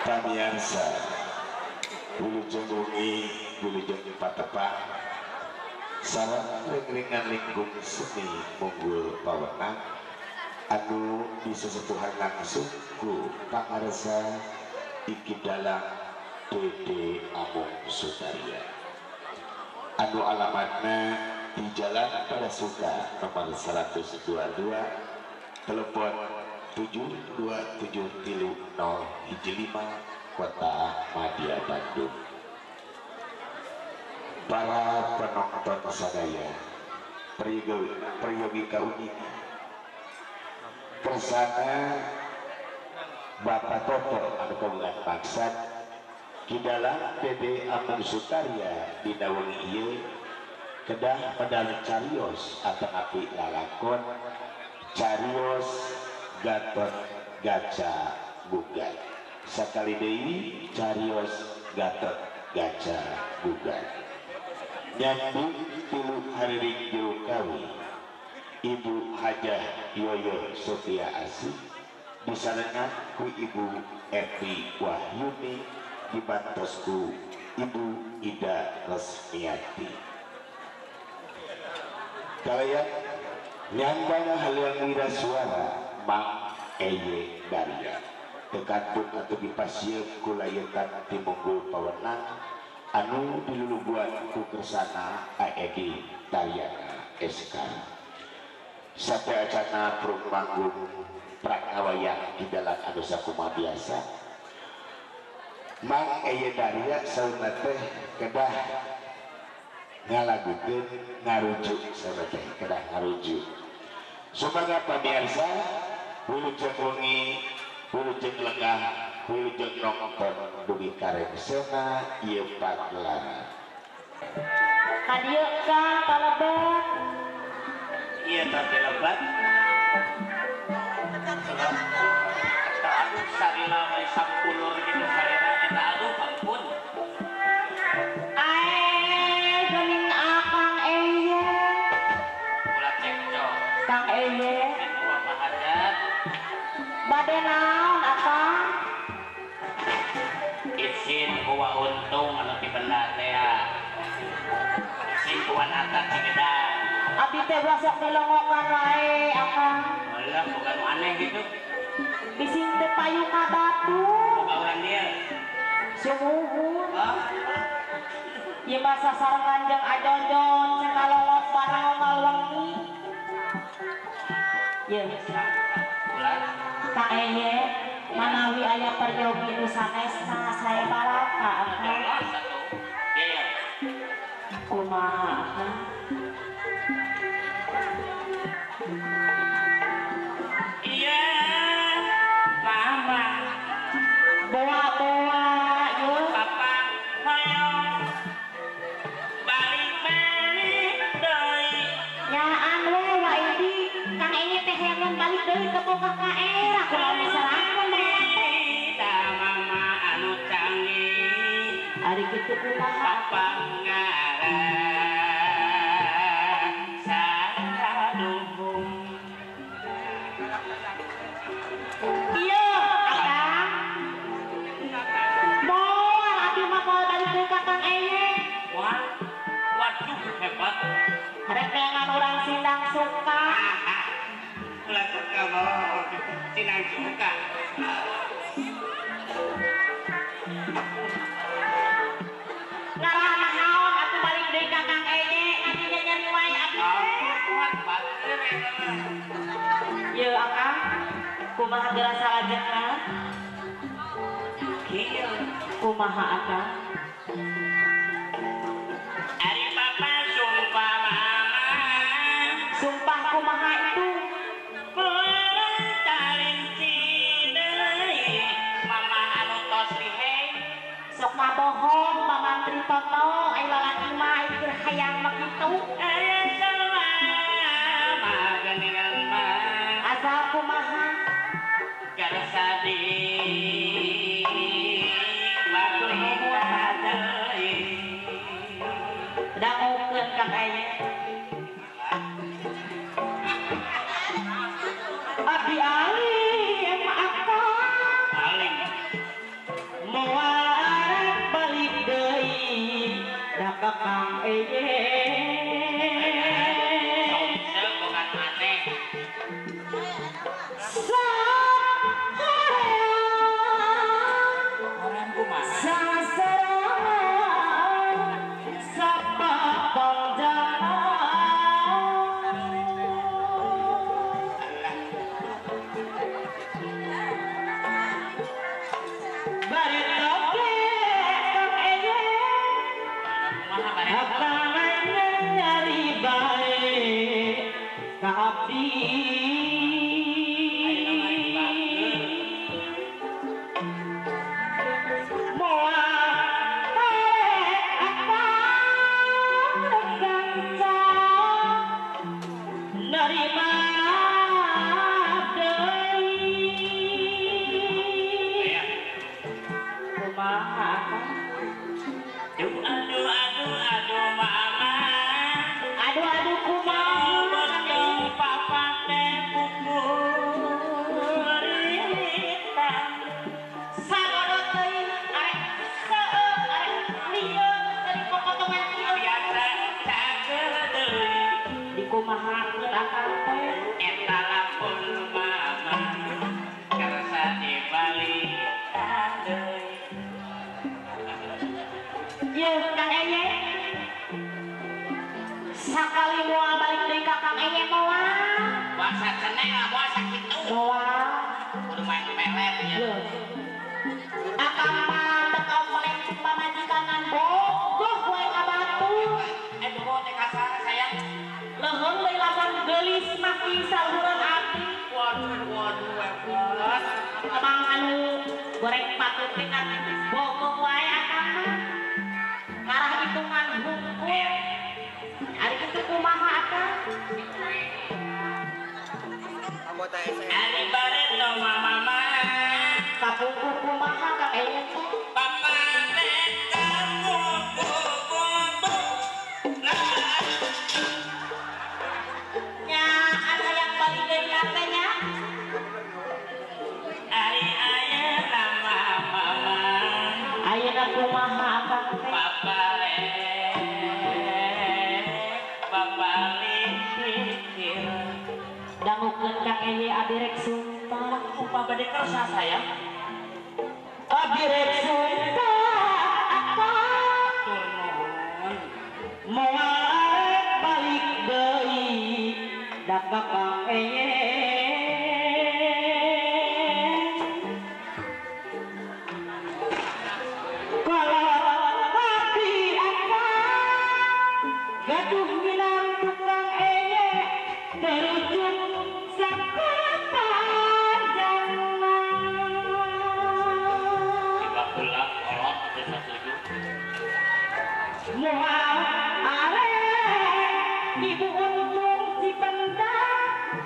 Pamiarsa wilujeng wengi wilujeng patepang sareng ring-ringan lingkung seni munggul pawenang anu disesepuhan langsung ku pangarsa Iki Dalang Dede Amung Sutarya anu alamatna di Jalan Parasuka nomor 122 telepon 7273015 Kota Madya Bandung. Para penonton sadaya priyogi kauninga kersana Bapak Toto anu kagungan maksad Ki Dalang Dede Amung Sutarya dina wengi ieu kedah medal carios atanapi lalakon carios Gatot Gaca Gugat. Sakali deui carios Gatot Gaca Gugat. Nyambi tilu hariring jero kawi Ibu Hajah Yoyo Sofia Asih disarengan ku Ibu Epi Wahyuni dibantos ku Ibu Ida Resmiati. Kalian nyandang haliang wira suara Mang Eye Darya tekantun atau dipasieun ku layetan ti Munggul Pawenang anu diluluguan ku kersana Aedi Taryana SK. Sateuacana prung manggung prak ngawayang di dalam anu sakumaha biasa Mang Eye Darya saurna teh kedah ngalagukeun ngarujuk saurna teh kedah ngarujuk. Sumangga pamirsa wilujeng wengi wilujeng lengah wilujeng nonton dugi karengsena ieu pagelaran. Ka dieu Kang kalebet. Ieu teh lebat. Eta aduh sarila we sampulur gitu sarila eta aduh ampun. Ae geuning Akang Eye. Ulah cekcok. Kang Eye. Bade naon Akang? Izin kuwa untung anu ti benda teh ya. Izin kuwa nata Cigedang. Abi teh sok dilongokan wae Akang. Alah bukan nu aneh gitu. Bising teh payu ka batu. Boga urang dieu. Sumuhun. Hah? Ieu mah sasarengan jeung ajojon sakalongok barang unggal wengi. Yeuh. Kang Eye manawi aya peryogi nu sanesna sae balaka Akang. Kumaha Akang? Iya, mama. Boa-boa yeuh. Papa hoyong balik-balik deui. Nyaan we wa Idi. Kang Eye teh hayang balik deui teu boga ka era kunaon diserangkeun da mama anu canggih. Ari kitu kumaha? Papa ngarasa duhung. Iya, Akang. Moal abdi mah moal balik deui ka Kang Eye. Wah, waduh hebat. Rek neangan urang Sindang Suka. Ulah suka mau Sindang Suka. Ngarah naon atuh balik deui ka Kang Eye ngan nyeri wae abdi teh. Kuat batur eta mah. Yeuh Akang, kumaha geura salajengna? Kieu. Kumaha Akang? Ari papa sumpah mama. Sumpah kumaha itu? Mama anu tos liheng. Sok ngabohong Mamantri Toto ai lalaki mah ai keur hayang mah kitu. Aya sama geuningan mah. Asal kumaha? Karsa di balik deui. Dangukeun Kang Eye. ka Kang Eye. Songse bukan aneh. Orang kumaha? Sasarangan sapapanjana. Bari toge Kang Eye. Kumaha bare? Hatangan nyari bae ka abdi. Moal arek akang rek gancang nerima deui. Aya. Kumaha akang? Aduh aduh aduh aduh mama. Aduh aduh kumaha Kang Eye? Papa teh pupuritan. Sagodo teuing arek seueur arek lieur teuing popotongan kieu. Biasa cageur deui. Dikumahakeun akang teh? Eta lamun mama kersa dibalikan deui. Yeuh Kang Eye. Sakali moal balik deui ka Kang Eye moal. Puasa ceneng lah, puasa kitu. Moal. Kudu main pelet ya. Yeuh. Akang mah teu komplek pamajikan bogoh wae ka batur. Eh bogoh teh kasar sayang. Leuheung deui lamun geulis mah saluhureun ati. Waduh waduh waduh. Emang anu goreng patut teh kan bogoh wae akang mah. Ngarah hitungan hungkul. Ari kitu kumaha akang? Ari bareto mama. Kapungkur kumaha Kang Eye teh? Papa teh kamu. Nah, Nya anu hayang balik deui ka teh nya. Ari ayeuna mama. Ayeuna kumaha akang teh? Papa babalik pikir. Dangukeun Kang Eye abi rek sumpah. Upah bade kersa sayang. Abi rek sumpah akang. Tur nuhun. Moal arek balik deui da ka Kang Eye. Kalau abdi akang gaduh minantu Kang Eye terujuk sapapanjangna. Tiba pula kolot teu satuju. Moal arek ibu untung Cipendang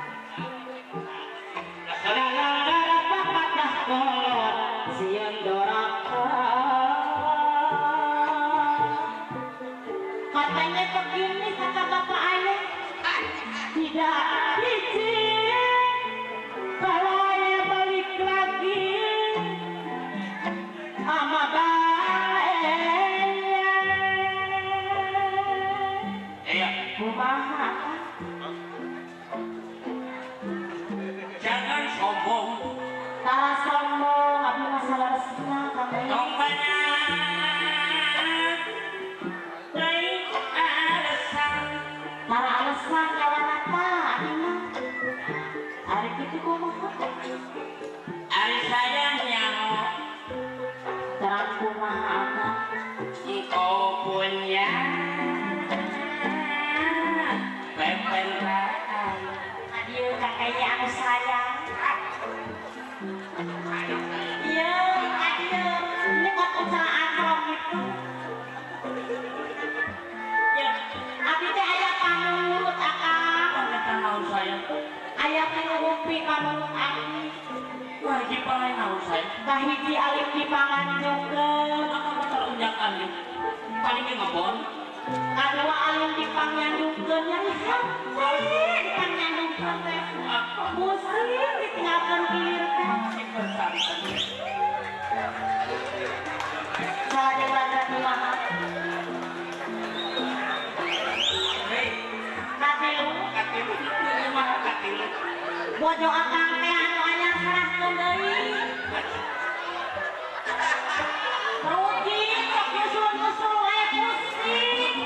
ngalanggar papadah kolot sieun doraka. Katanya begini kata bapak ayah, tidak izin kalau ayah balik lagi sama bae. Iya, Kumaha? Jangan sombong. Tara sombong, abdi mah saleresna Kang Eye. Tong banyak lain alasan. Tara alasan nyawana tah abdi mah. Ari kitu kumaha? Ari sayang nyaho Terang kumaha akang? engkau punya pepentaan. Adieu Kang Eye anu sayang. Iya, adieu. Nengok usahaan kalau gitu. Ya, abdi teh aya panurut akang. Pangetan naon sayang? Aya tilu rupi panurut abdi. Wah, hiji pangain naon sayang? Kahiji alif dipanganjungkeun. Akang motor unjakan yeuh. Paling ge ngebon. Kadua alif dipanganjungkeun nyari hate dipanganjungkeun teh. Pusing ditinggalkeun kilir teh. Salah jeung raja kumaha? Bojo akang teh anu anyar serahkeun deui. Rugi sok nyusul-nyusul wae pusing.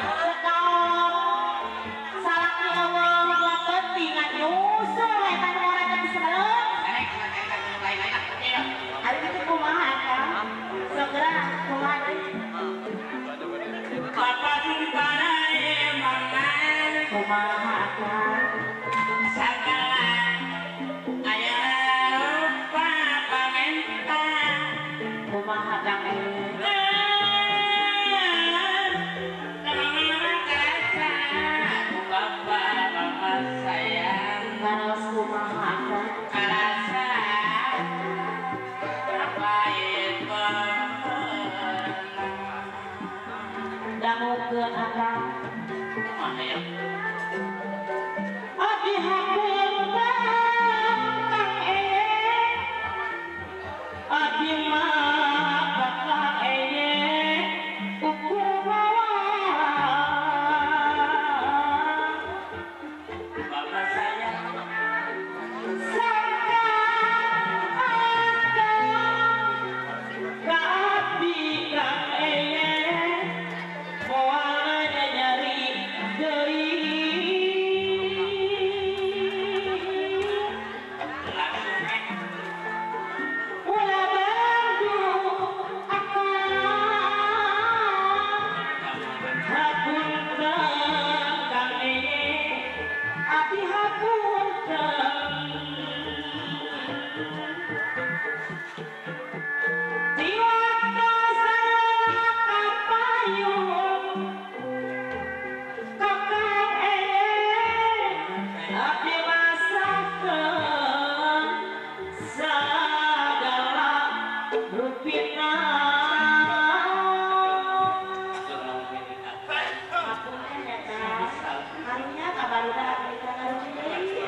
Sekaon salaki eueuh dua penting nyusul wae tanu orang teh bisa baleun. Ari kitu kumaha akang? Segera kumaha deui? Bapak jumpai mangan kumaha akang? Sagala aya rupa pamenta kumaha kang? Karasa ku bapak mama sayang Karaos kumaha akang? Karasa pahit Dangukeun akang. Kumaha ya? Abdi hapunten Kang Eye, abdi mah Kang Eye ukur bawang. Bapak sayang Sangka akang ka abdi Kang Eye moal nyari deui. Ulah bantu akang, hapunten Kang Eye, abdi hapunten. Di waktu saya kapayun ka Kang Eye, abdi masrahkeun sagala rupina. Hapunten ya Kang, karunya ka barudak abdi teh ngarugi deui.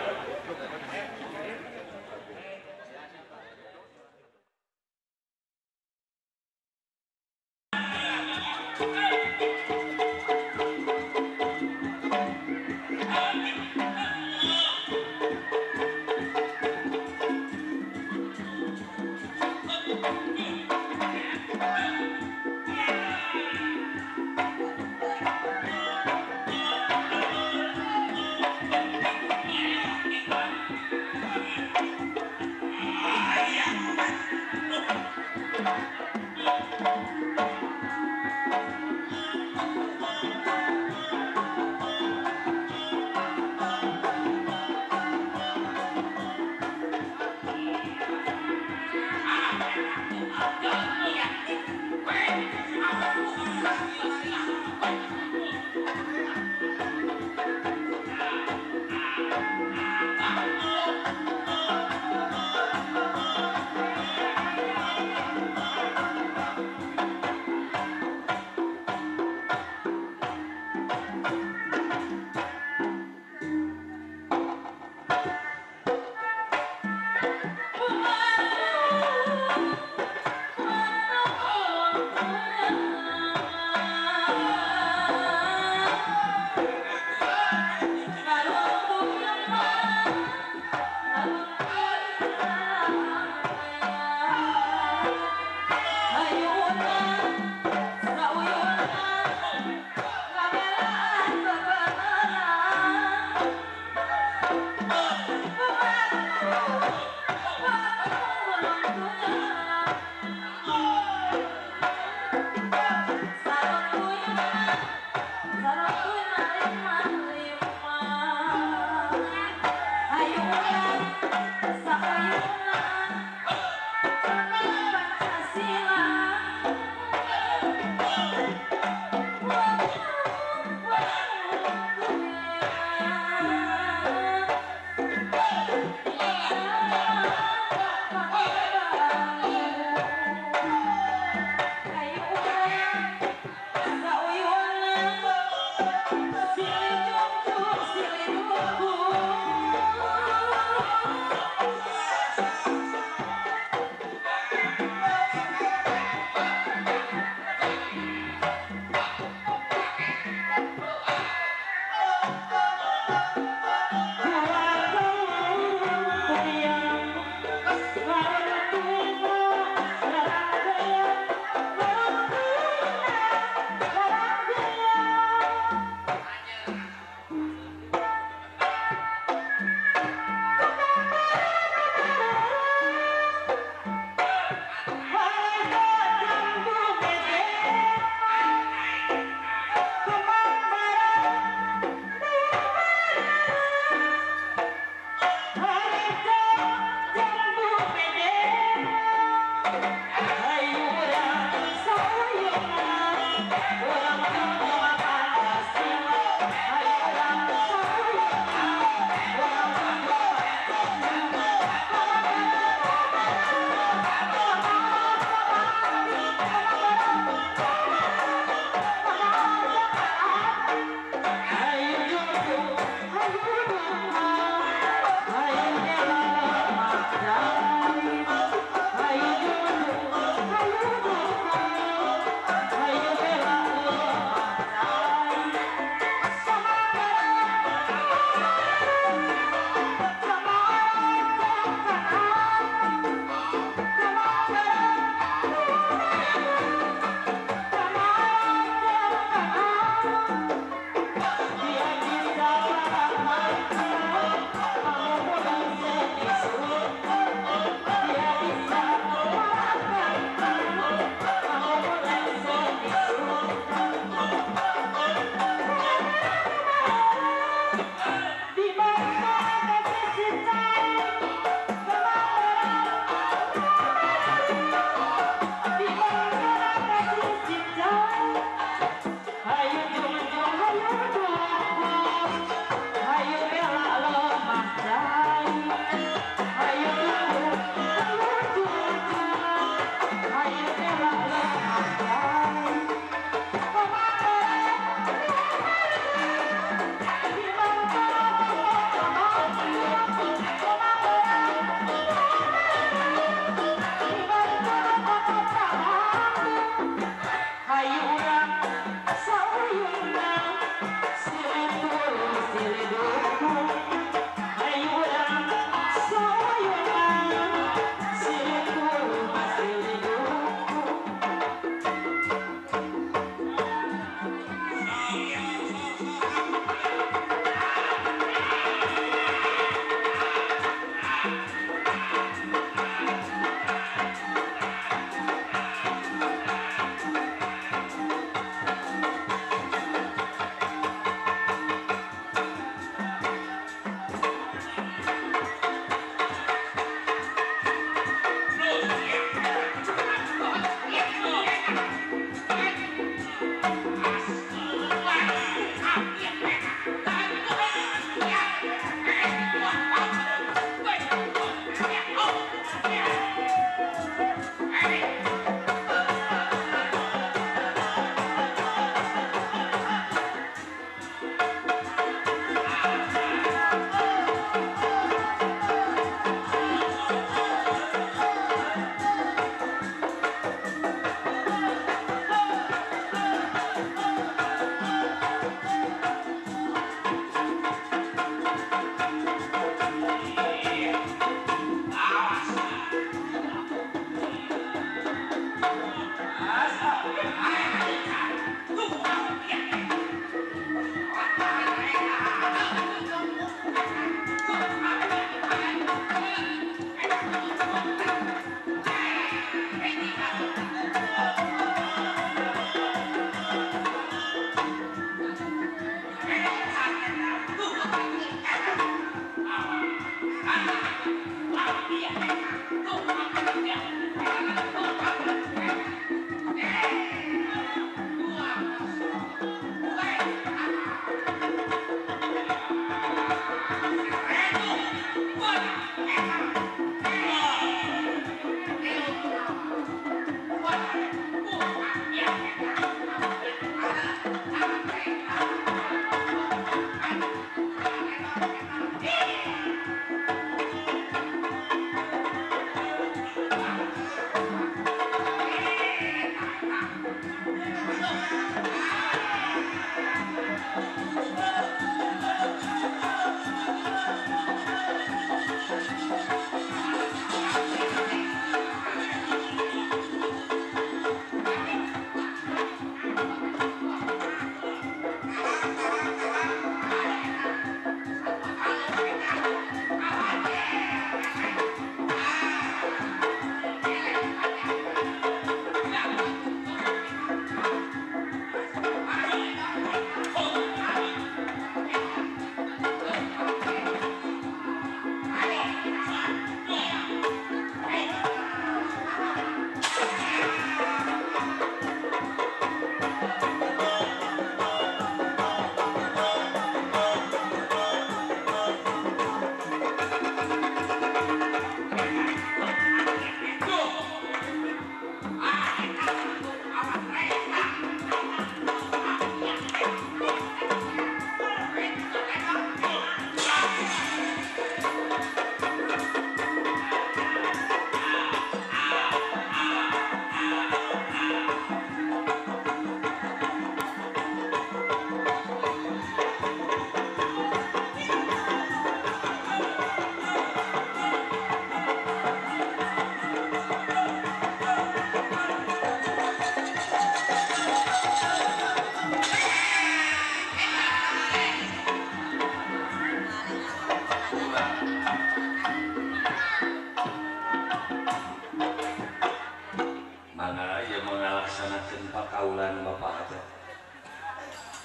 Ayo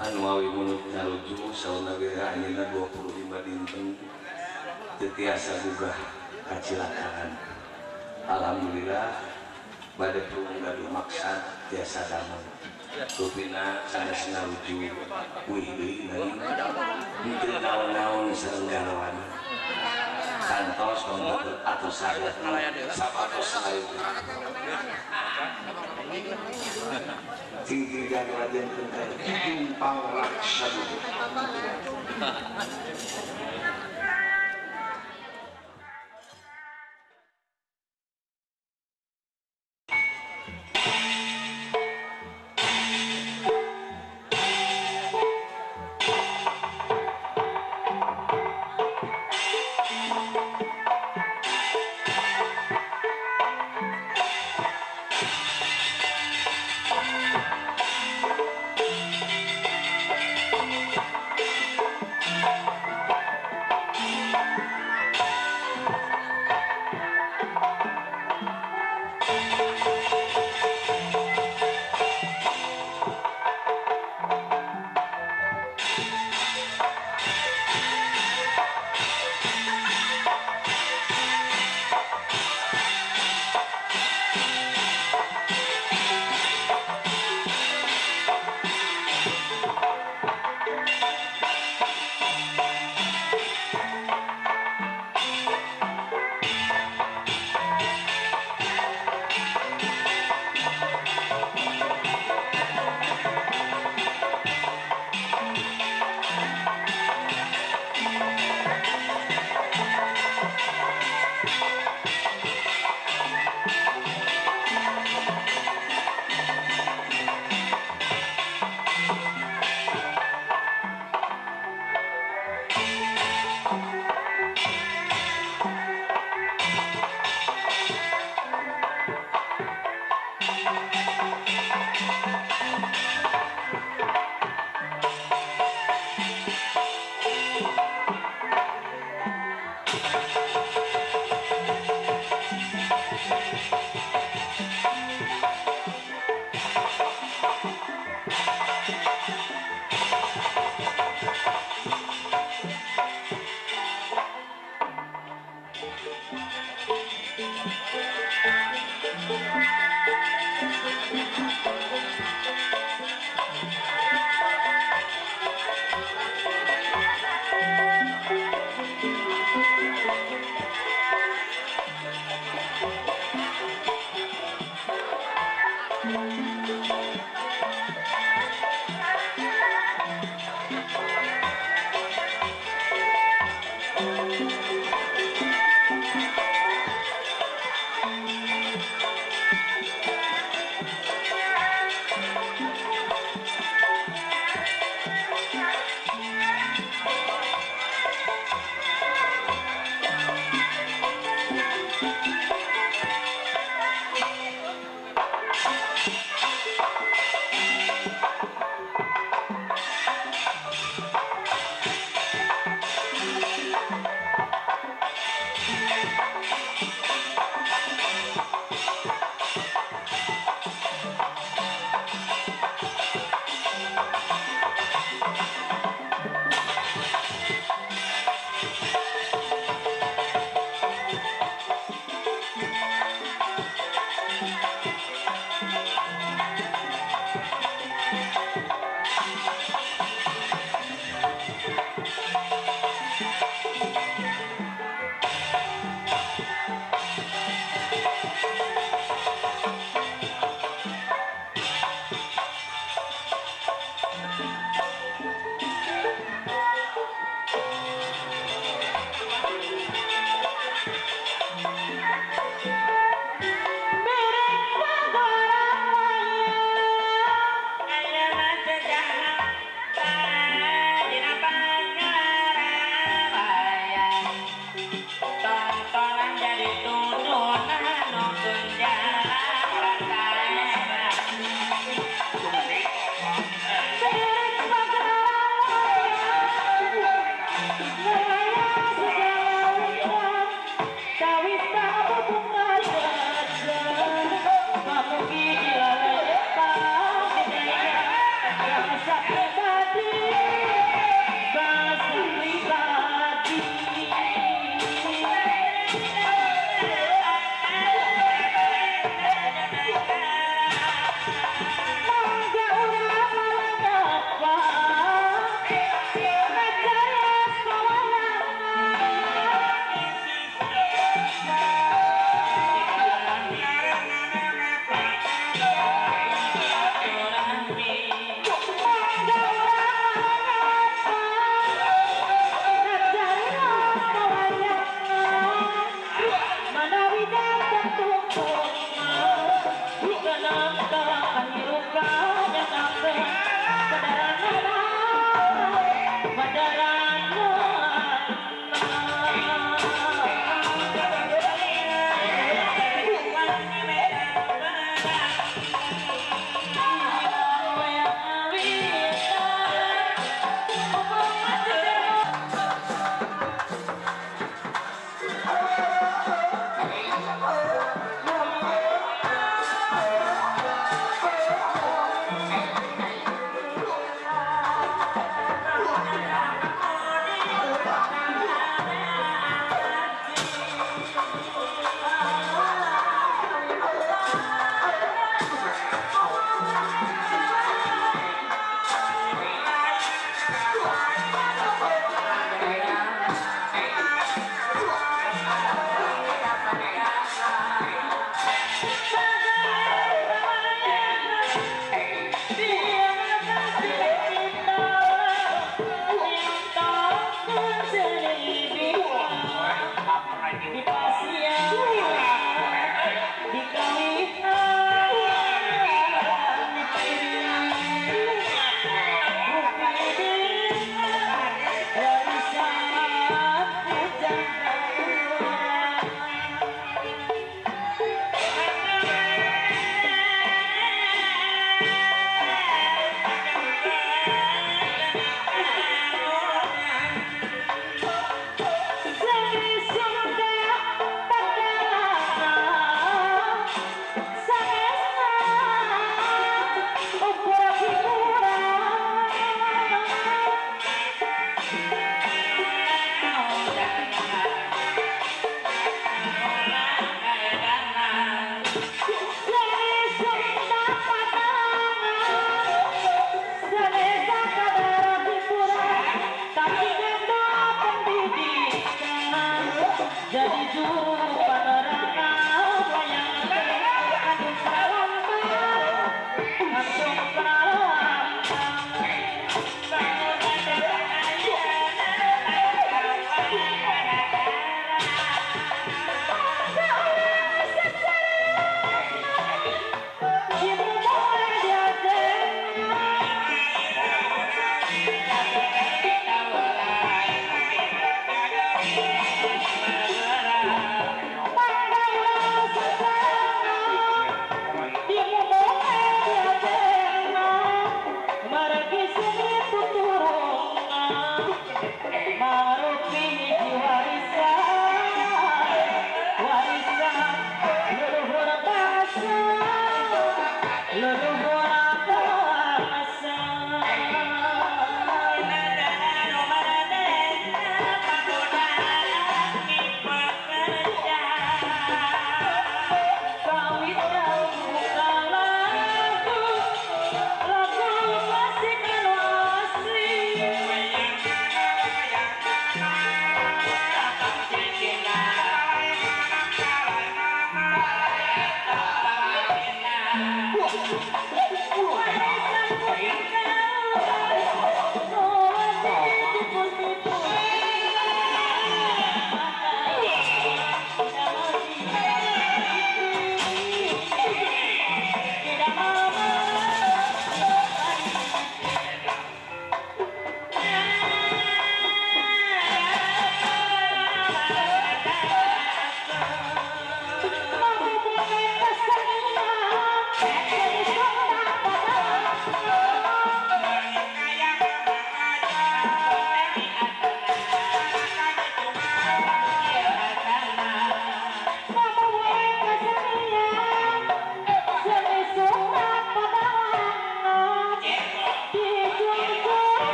Anu awi mulut ngaruju sauna ge anjeunna 25 dinten teu tiasa gugah kacilakaan. Alhamdulillah bade pun gaduh maksad tiasa damel. Rupina sanes ngaruju wih deui nanging henteu naon-naon sareng garwana. Kantos mangga atos saget sapatos lain. Tinggi dan raden tentang hidung pangraksa.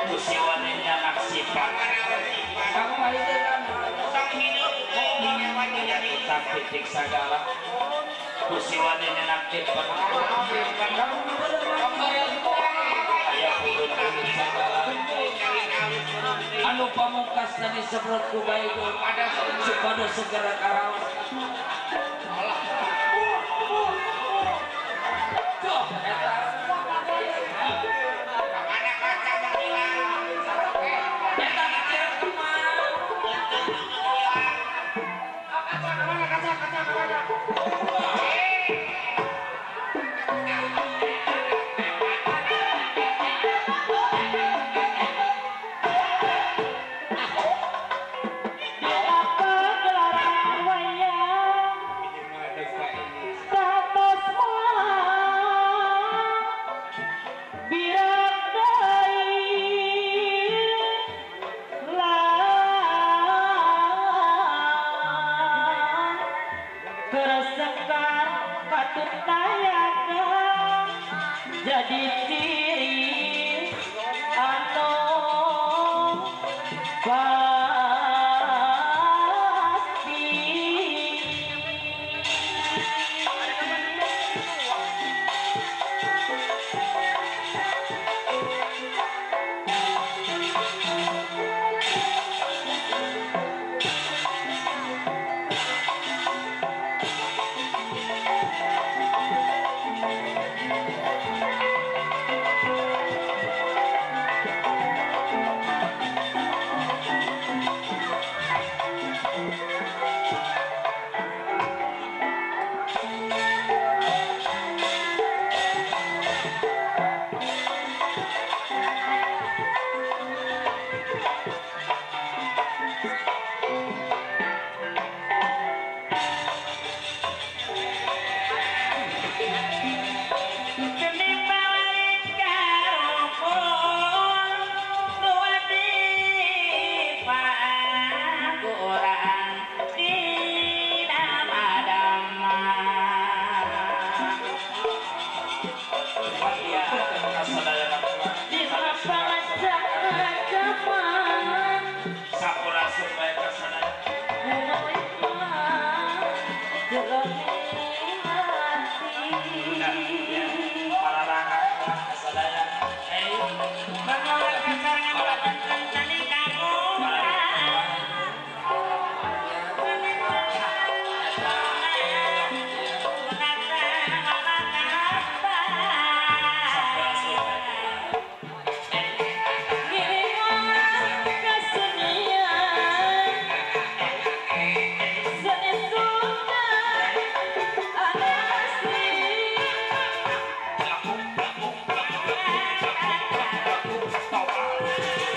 Kusiwanenya maksipat. Utang titik sagala. Kusiwanenya naktipan. Aya pulun-pulun sagala. Anu pamungkas tadi sebrot ku baik supados segera karaos. Tuh eta. Eta kira kumaha? Jadi ciri atau pasti. Stop.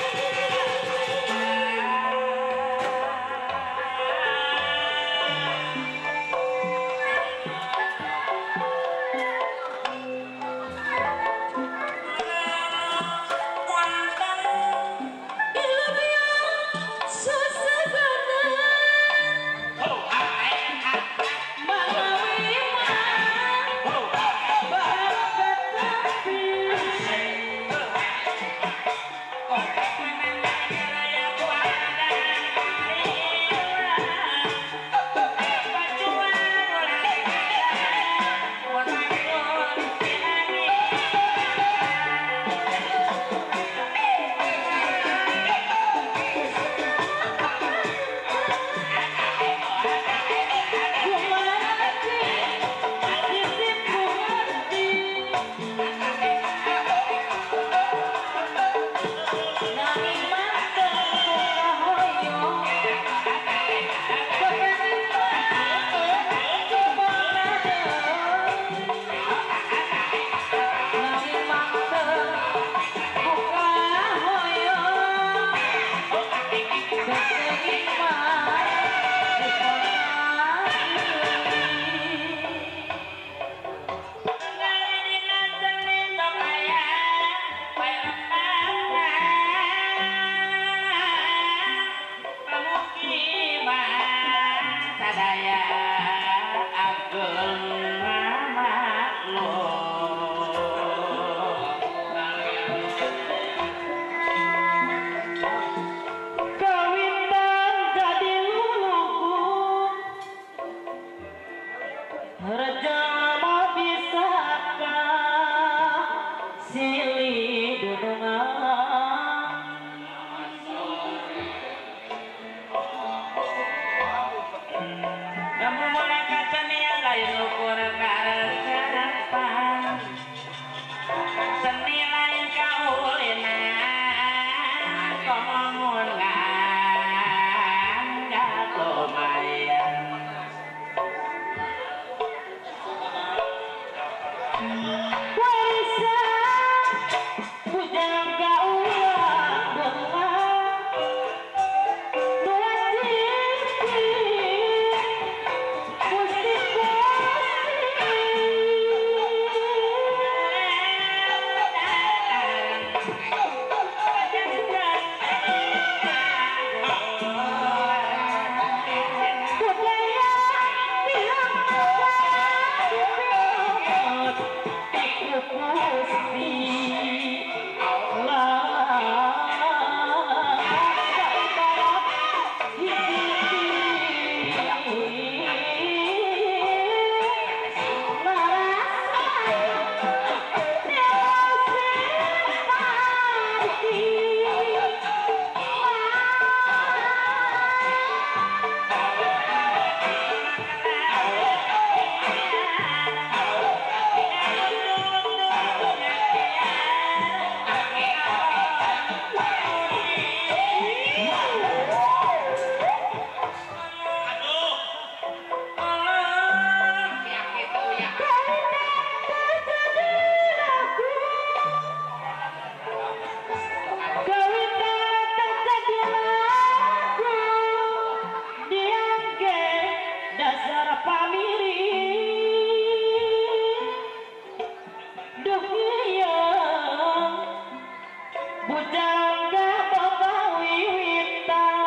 Bujangga boga wiwitan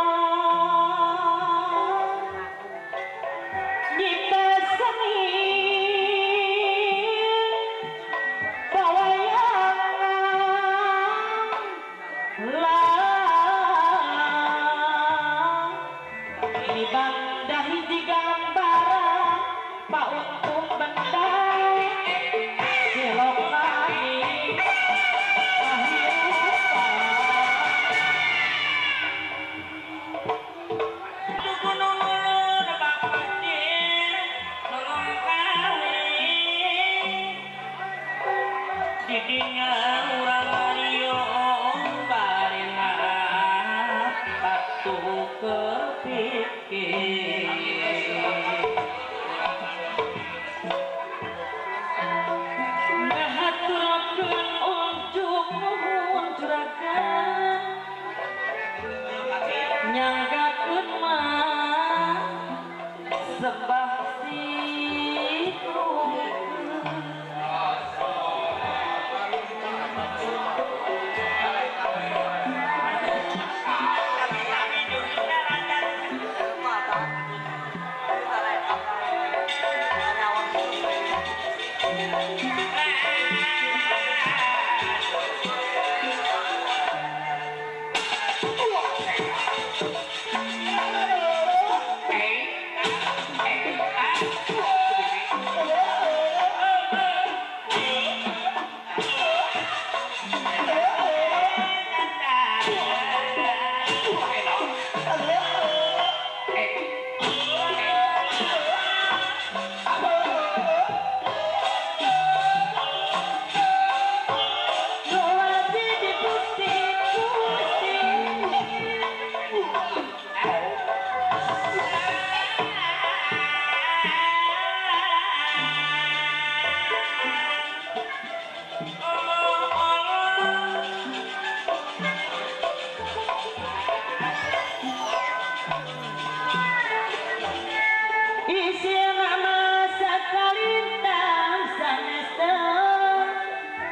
nyipta seni bawayangan lah ini banda hiji gambaran pauntung benda silokani didinya urang riung barina batu kepikir ngahaturakeun unjuk nuhun juragan nyanggakeun mah sembah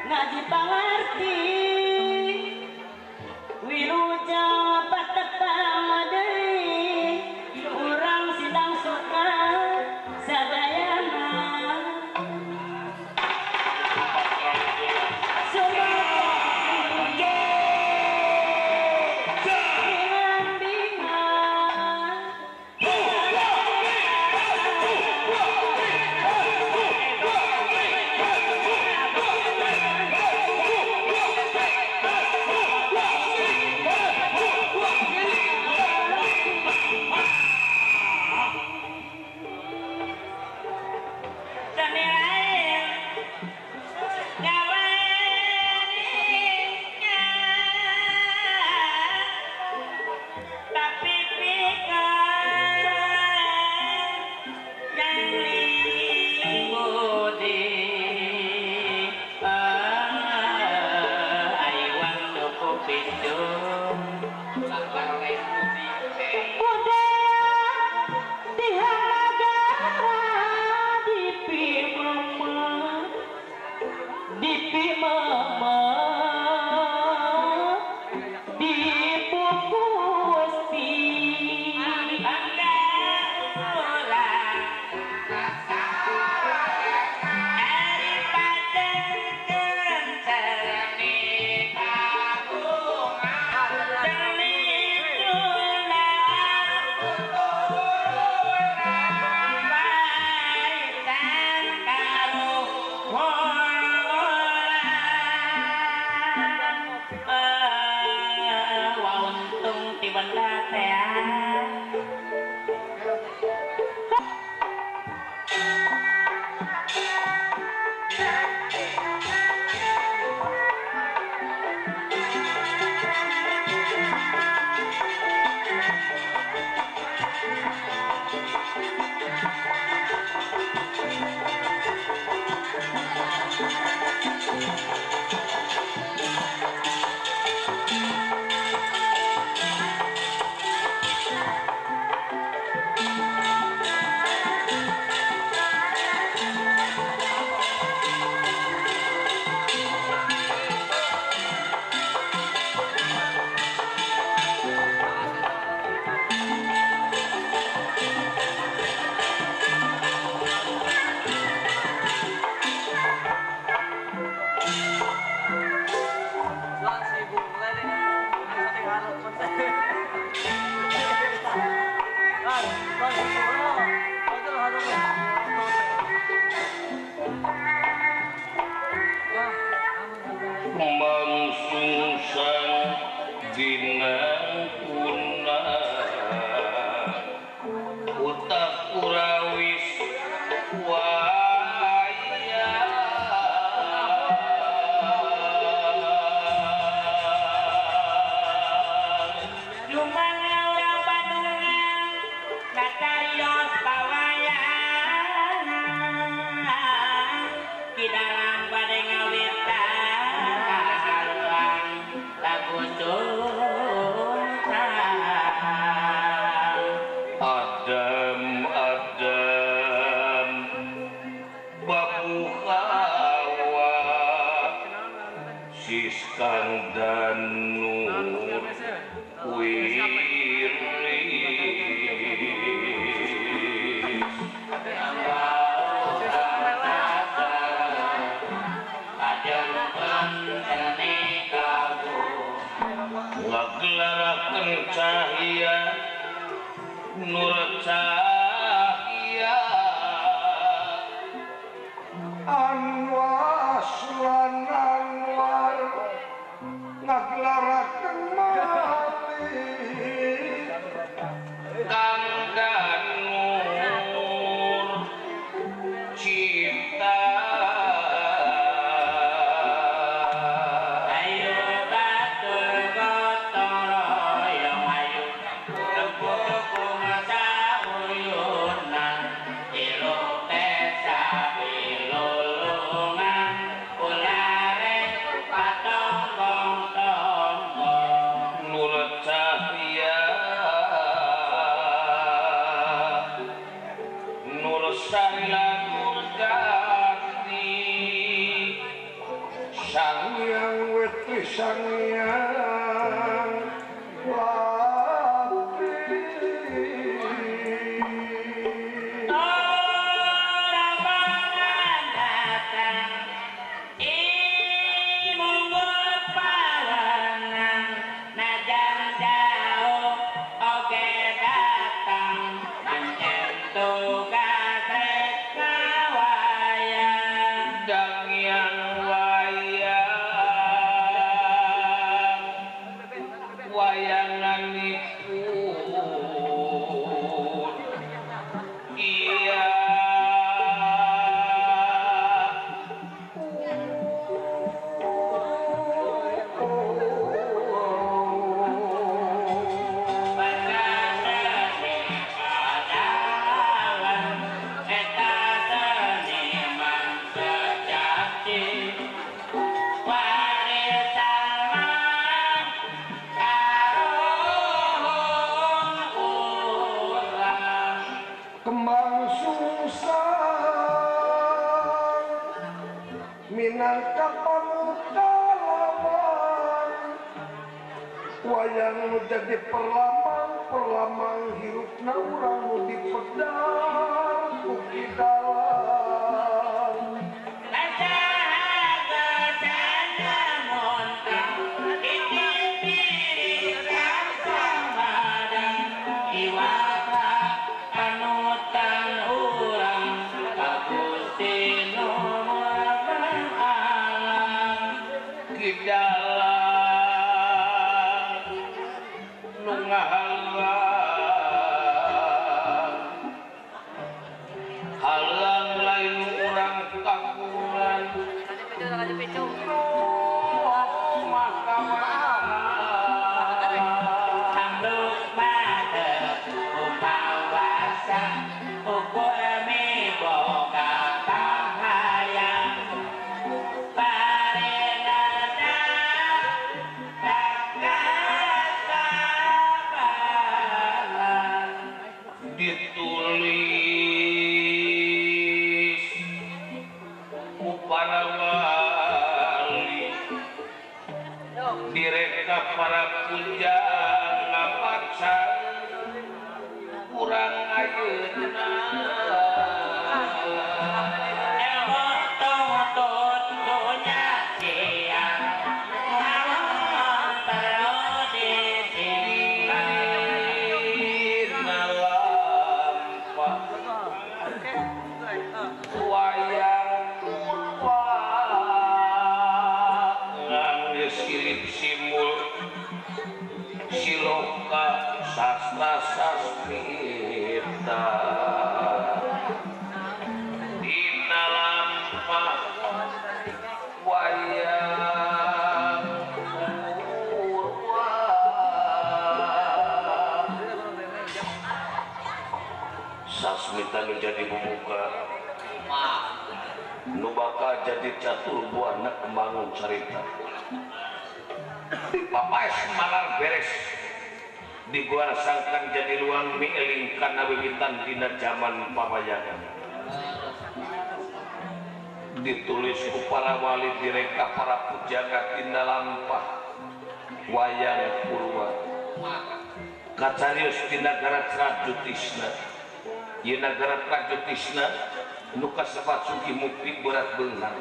Daripada Dina kuna utak kurawis wayang Lumanga urang Bandungan nacarios pawayangan kidalang bade ngawitan kahaluang lagu sultan. Adam Adam babu Hawa Siskang dan Nur Wiris ngagelarakeun cahya nur cahya Anwas lan anwar ngagelarakeun mati kang dan nur cipta. Ayo batur gotong royong ayo tepuk kumasauyunan ilung teh sabilulungan ulare patonggong tonggong Nur cahya nur sarila nur jati sang yang wetri sang yang wati. Orang datang imunggul parangan najan jauh oge datang pancen tugas rek ngawayang dangian wayang wayanganipun iya Seni padalang eta seniman sejati warisan mah karuhun urang Kembang susah minangka pamutalaman wayang nu jadi perlamang perlamang hirupna urang nu dipedar ku kidalang. Panutan urang ka Gusti nu Maha Alam kidalang nu ngahalang halang lain urang kagungan Tanduk mata upawasa ukur miboga kahayang parinada takakabalan ditulis ku para wali direka para pujang ngapaca kurang ayeuna Ilmu tuntut dunya siang namun perlu disimpan dina lampah wayang purwa ngangge silip simul Siloka sastra sasmita dina lampah wayang purwa sasmita nu jadi bubuka nu bakal jadi catur buana kembangun carita dipapaes malar beres diguar sangkan jadi luang mieling kana wiwitan dina jaman pawayangan ditulis ku para wali direka para pujangga dina lampah wayang purwa kacarios di nagara Trajutisna ieu nagara Trajutisna nu kasebat sugih mukti berat beunghar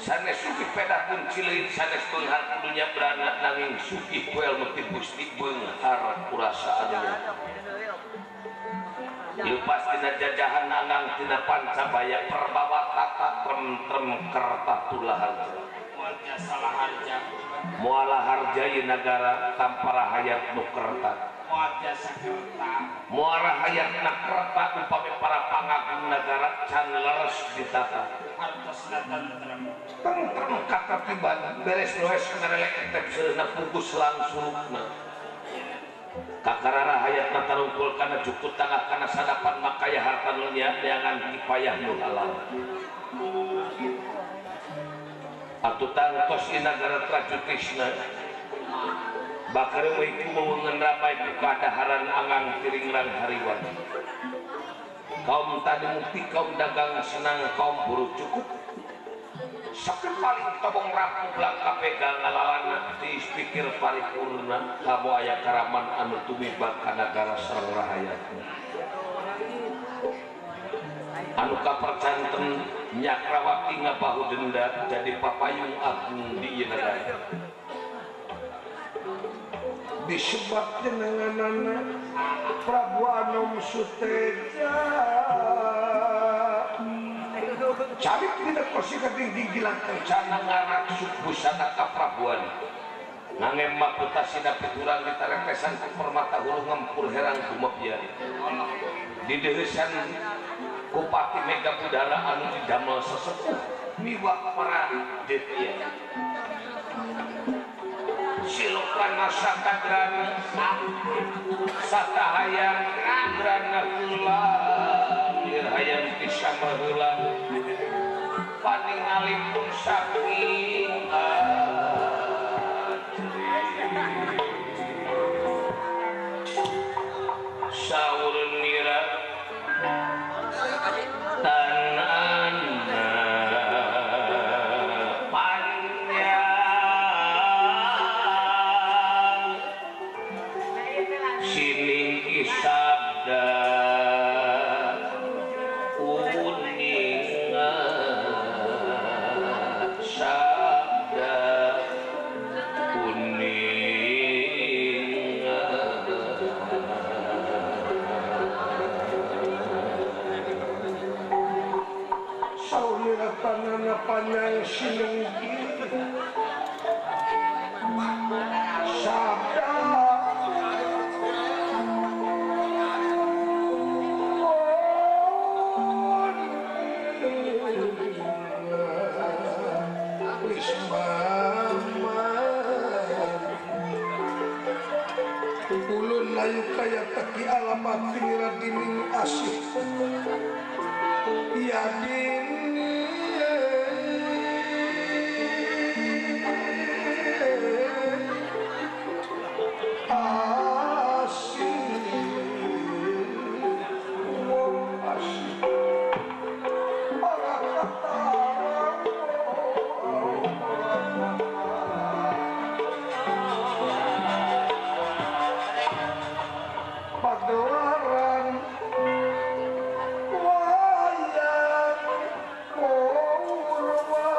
sanes sugih pedah pun cileut sanes beunghar kudunya beranak nanging sugih poel nu ti Gusti beunghar kurasaan lepas tina jajahan angang tina pancabaya perbawa kata trem-trem kerta tulaharja muala harja ieu nagara tampara hayat nu kerta muara hayat na kerta upami para pangagung nagara can leres ditata tentrem katertiban beres noes ngarelek etep seureuna pugus langsulukna kakarara hayatna tarungkul kana jukut tangah kana sadapan makaya harta nu neangan kipayah nu halal atuh tangtos ieu nagara Trajutisna bakar we ku wewengan ramai ku kadaharan angang tiringrang hariwan kaum tani mukti kaum dagang senang kaum buruh cukup sakeun paling tobong rapuh langka pegang ngalalana tiis pikir paripurna kamu aya karaman anu tumiba ka nagara sareng rahayatna anu kapercanten Nyakrawati ngabahu denda jadi papayung agung di ieu nagara disebab jenenganana Prabu Anom Suteja cari tidak kursi ketinggi gilang kencana ngarak busana kaprabuan ngangem makuta sina piturang ditarekesan ku permata hulu ngempur herang gumebya di deuheusan kupati Mega Budara anu didamel sesepuh miwah para detia silokan masaka grana satahayang grana heula hayang bisa baheula paningalipun saking saur nira tanana panjang sininggi sabda uninga sabda uninga saulira tanana panjang sinenggi sabda ulun layu kaya teki alamat tinira dining asih ya dini asih wong asih para kata pagelaran wayang purwa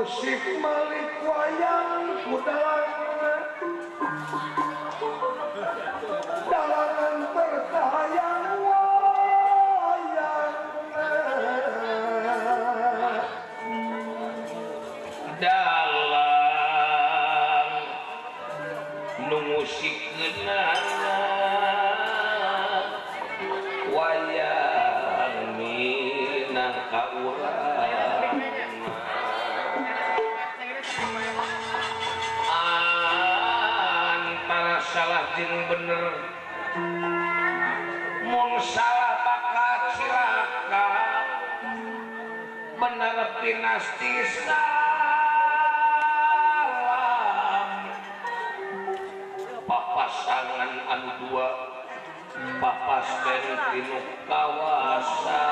usik malik wayang kudalangan dalangan terkahayang wayang dalang Nu ngusikeunana wayang minang ka urang antara salah jeung bener mun salah bakal cilaka bener pinasti salam papasangan anu dua papasten tinu kawasa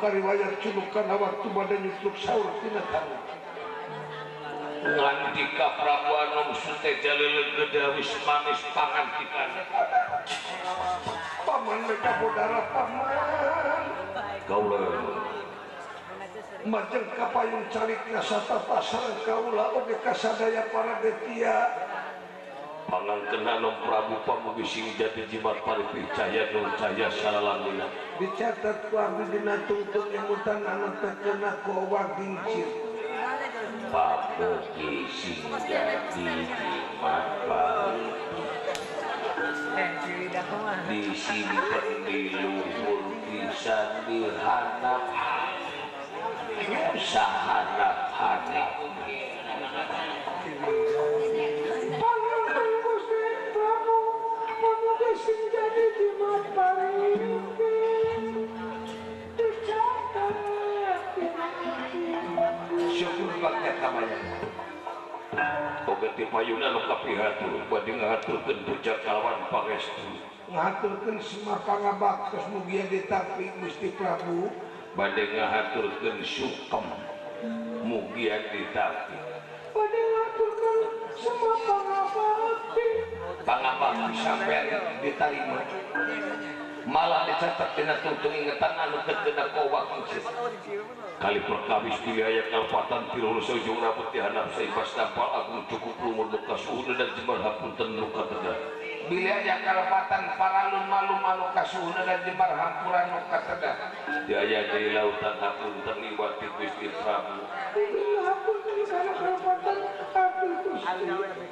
Riwayat waktu badan nyutluk sahur tina tanah ngandika Prabu Anom Suteja leuleung wis manis pangandikan paman mereka bodara paman kaula majeng kapayung calik kasatata sareng kaula oge kasadaya para detia pangangkeun Anom Prabu pamugi sing jadi jimat paripih cahya nur cahya salalamina dicatat ku abdi dina tungtung emutan anu terkena ku owag gincir pamugi sing jadi jimat paripih disimpen di luhur pisan dihanap sahanap-hanap. Syukur bakti kabayan. Oge ti payuna nu kapihatur bade ngahaturkeun puja kalawan pangestu. Ngahaturkeun semua pangabaktos mugia ditampi Gusti Prabu. Bade ngahaturkeun sukem mugia ditampi. Bade ngahaturkeun semua pangabakti. Pangabakti sampean ditarima. Malah dicatat dina tungtung ingetan anu terkena kowak mencit. Kali perkawis diliaya kalpatan tilur seujung rambut dihanap seibas nampal agung cukup lumur luka suhuna dan jemar hapunten luka tedah. Biliaya kalpatan paralun malum anu kasuhuna dan jemar hampuran luka tedah. Diaya di lautan hapunten liwati Gusti Prabu. Hapunten kana kalpatan abdi Gusti.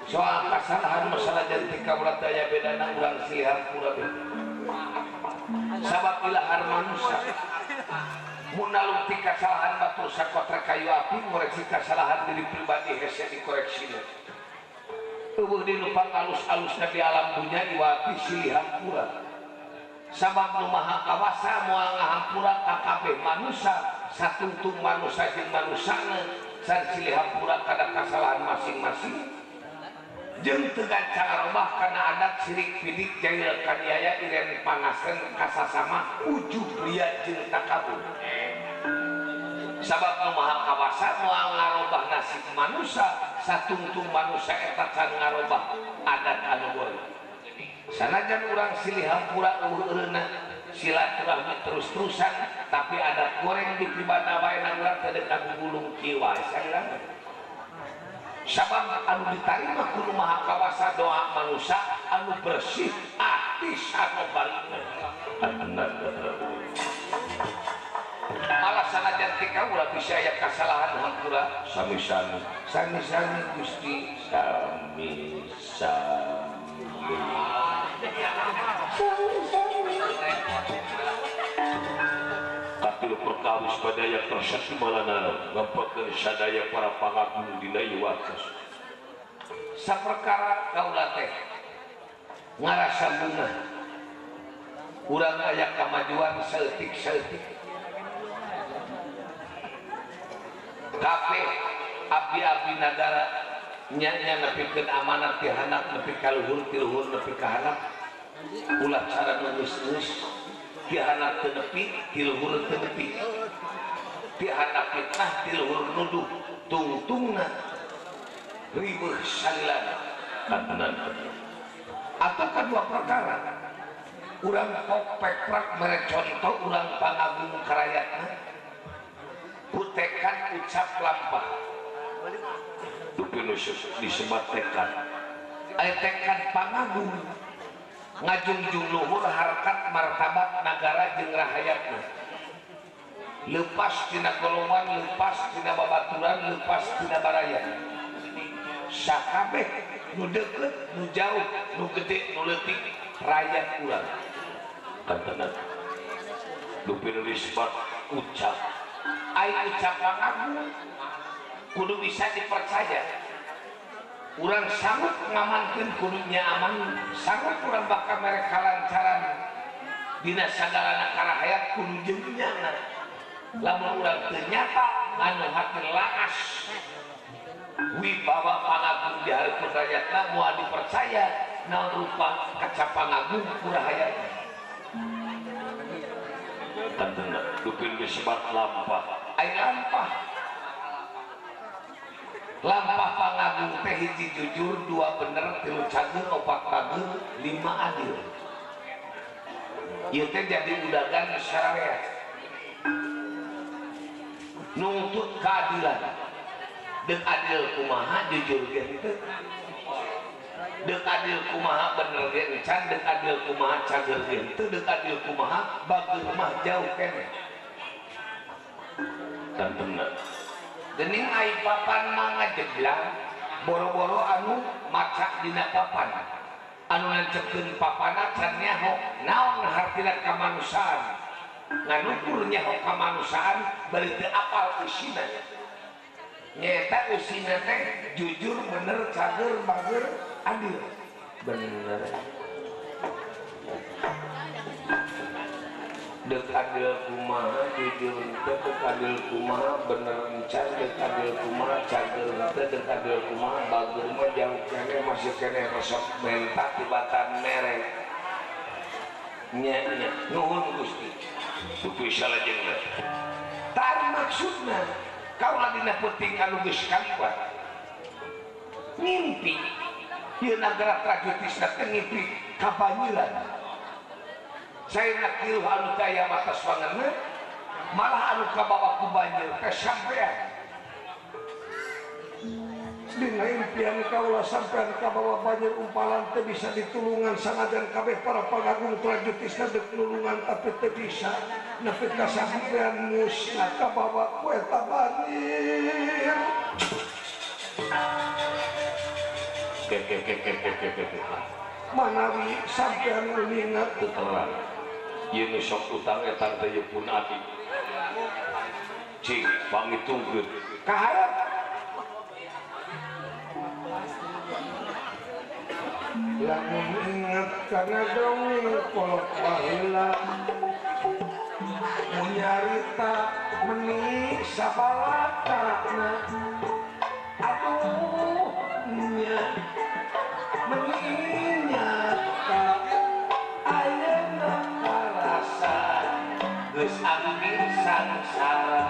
Soal kasalahan masalah janti kaula teh aya bedana urang silih hampura be. Sabab ilahar manusia mun nalungtik kasalahan batur sakotra kayu api ngoreksi kasalahan diri pribadi hese dikoreksina. Eueuh di nu pangalus-alusna di alam dunya iwati silih hampura. Sabab nu maha kawasa moal ngahampura ka kabeh manusia satungtung manusia jeung manusana san silih hampura kana kasalahan masing-masing. Jeung teu gancang robah kana adat sirik pidik jail kaniaya iren pangasen kasasama ujub ria jeung takabur. Sabab nu maha kawasa moal ngarobah nasib manusia satungtung manusia eta can ngarobah adat anu goreng. Sanajan urang silih hampura eueuh eureunna silaturahmi terus-terusan tapi adat goreng di pribana wae na urang teu deuk kagugulung kieu wae sagala. Sabab anu ditarima ku nu maha kawasa doa manusia anu bersih ati sanobarina. Malah sanajan ti kaula bisa aya kasalahan hampura sami-sami sami-sami Gusti sami-sami. Katilu perkawis badaya tersatu malana ngampakeun sadaya para pangagung dina ieu wates. Saperkara kaula teh ngarasa bungah urang aya kamajuan saeutik-saeutik. Kabeh abdi-abdi nagara nya-nya nepikeun amanat ti handap nepi ka luhur ti luhur nepi ka handap ulah cara nu geus-geus ti handap teu nepi ti luhur teu nepi ti handap fitnah ti luhur nuduh tungtungna riweuh salilana kantenan. Atau kedua perkara urang pok pek mere contoh urang pangagung karayatna ku tekad ucap lampah dupi nu disebat tekad. Aya tekad pangagung ngajungjung luhur harkat martabat nagara jeung rahayatna lepas tina golongan lepas tina babaturan lepas tina baraya sakabeh nu deukeut nu jauh nu gede nu leutik rakyat urang kantenan. Dupi nu disebat ucap. Ai ucap pangagung kudu bisa dipercaya. Urang sanggup ngamankeun kudunya aman, sanggup urang bakal mere kalancaran dina sagalana karahayat kudu jeung nyana. Lamun urang teu nyata nganu hati laas wibawa pangagung di hareupeun rakyatna moal dipercaya naon rupa kaca pangagung ku rahayatna. Kantenan. Dupi nu disebat lampah. Ai lampah lampah pangagung teh hiji jujur, dua bener, tilu cager, opat bager, lima adil. Ieu teh jadi udagan syariat nuntut keadilan. Deuk adil kumaha jujur ge henteu, deuk adil kumaha bener ge encan, deuk adil kumaha cager ge henteu, deuk adil kumaha bager mah jauh keneh. Kantenan. Gening ai papan mah ngajeblang boro-boro anu maca dina papan anu nancepkeun papana can nyaho naon hartina kamanusiaan nganukur nyaho kamanusiaan bari teu apal usina nyaeta usina teh jujur bener cager bager adil bener. Deuk adil kumaha jujur teu, deuk adil kumaha bener encan, deuk adil kumaha cager teu, deuk adil kumaha bager mah jauh keneh masih keneh resep menta tibatan mere nya nya nuhun Gusti Dupi salajengna. Tari maksudna kaula dina peuting anu geus kaliwat ngimpi ieu nagara Prajutisna teh ngimpi kabanjiran. Saya nak kiruh anu teu aya wates wangeunna malah anu kabawa ku banjir teh sampean. Dina impian kaula sampean kabawa banjir umpalan teu bisa ditulungan sanajan kabeh para pangagung Prajutisna deuk nulungan tapi teu bisa nepi ka sampean musna kabawa ku eta banjir. Ke. Manawi sampean uninga teu terang. Ieu nu sok utang etang teh pun ati. Cing pangitungkeun. Ka hareup. Lamun inget kana dongeng kolot baheula mun nyarita meni sabalakana aduh nya meni nyata ayeuna karasa geus hampir sangsara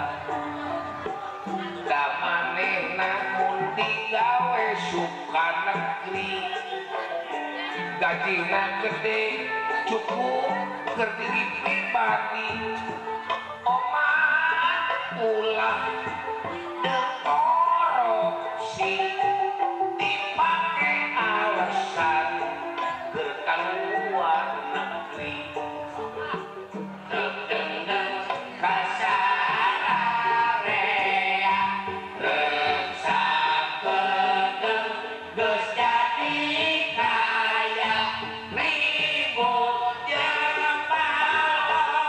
da manehna mun digawe suka negeri gajina gede cukup keur diri pribadi omat ulah korupsi dipake alasan keur kaluar negeri kasararea reksa kedeung geus jadi kaya ribut jeung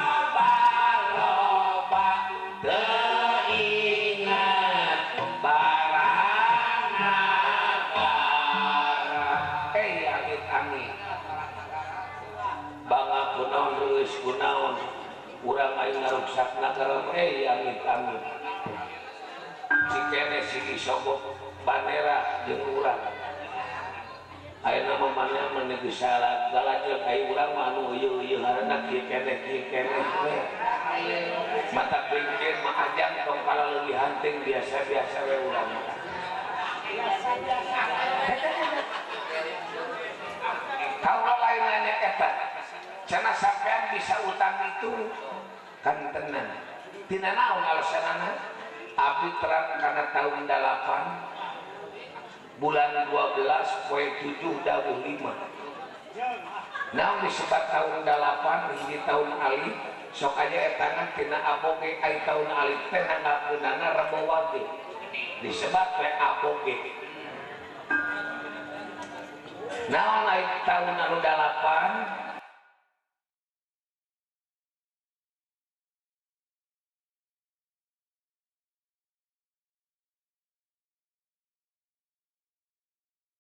loba-loba teu inget barang nagara. Amit-amit bangga kunaon reueus kunaon urang aing ngaruksak nagara amit-amit cikene sigi sogok bandera jeung urang ayeuna mah maneh mah geus salah galajeng ai urang mah anu ieu-ieu harana kieu keneh we mata pingkeun mah ajang tong kalaleuwihan teh biasa-biasa we urang biasa-biasa. Kalau lain nanya eta cenah sampean bisa utang itu kan tenang tina naon alasanana abdi terang karena tahun 8 bulan 12 poe 7 dawuh 5 naon disebat tahun 8 hiji tahun alif sok aja etana tina aboge ai tahun alif teh nanggalkeunana Rebo Wage disebat we aboge naon ai tahun anu 8